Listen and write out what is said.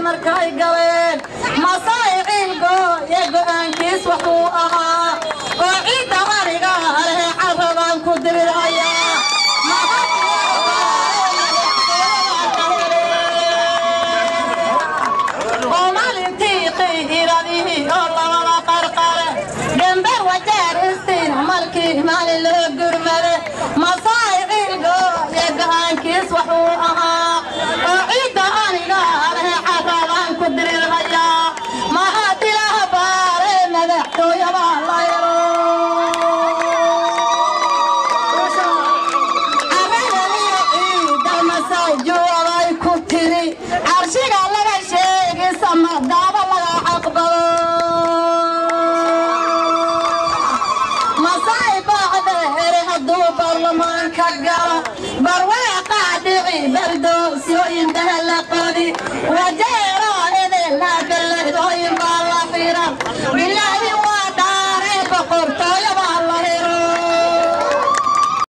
Markay galeen Masaay ciilgooye, go'aankiis wuxuu ahaa oo ciidda aniga leh carradaan ku dirirhayaa. Oo maalintii qiiradihii oo labada qarqare gambar wajaar istiin markii maalin loo gurmade, Masaay ciilgooye, go'aankiis wuxuu ahaa oo ciidda aniga leh carradaan ku dirirhayaa. Mahad Ilaah baare, madaxtooyada la helo. Carradaniyo ciidda Masaay juwaday ku tiri, carshiga laga sheegi, samadaaba laga caqbalo. Masaay baacdeere hadduu baarlamaanka galo, barwaaqaa dhici, bardoosyo indaha la qodi. Wajeer